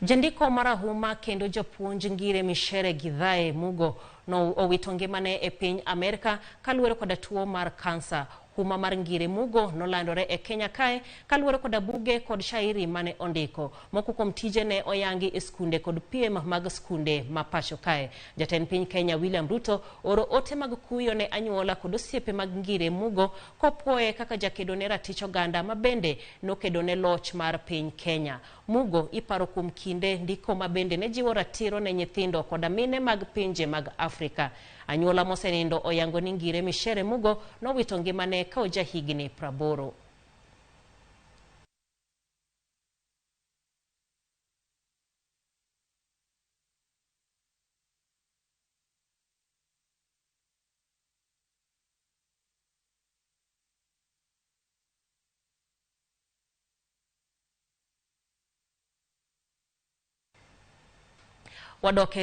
Jandiko marahuma kendo japuonj Ngire Micere Githae Mugo no owito ngimane e piny Amerka kaluwore koda tuo mar kansa. Huma mar Ngire Mugo nolandore e Kenya kae kaluwore koda buge kod shairi mane ondiko. Moko kuom tije ne oyangi e skunde kod piem mag skunde ma pacho kae. Jatend piny Kenya William Ruto oro ote mag kuyo ne anyuola kod osiepe mag Ngire Mugo kopuoye kaka jakedo ne ratich oganda ma bende nokedo ne loch mar piny Kenya. Mugo iparo kuom kinde ndiko ma bende ne jiwo ratiro ne nyithindo koda mine mag pinje mag Afrika. Anyuola mosenindo oyango ni Ngire Micere Mugo nowito ngimane ka ojahigni 80. Wadoke.